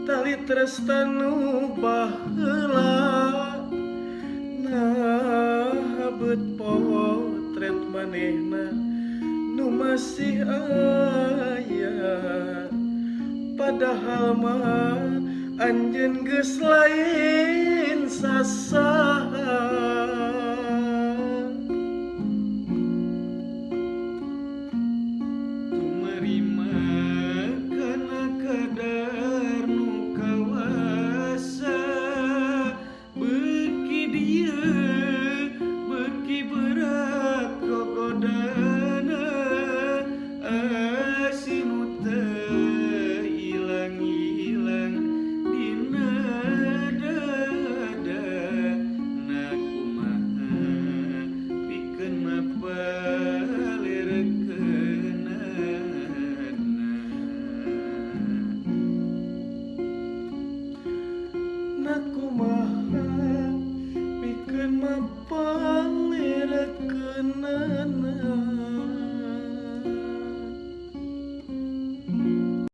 Tali tresna nu baheula nah beut potret manehna nu masih aya padahal mah anjeun geus lain sasaha. Tumarima kana kadar nu kawasa beuki dieu beuki berat kogodana asih nu teu ilang-ilang dina dada na kumaha pikeun mapalerekeunana. Na kumaha pikeun mapalerekeunana.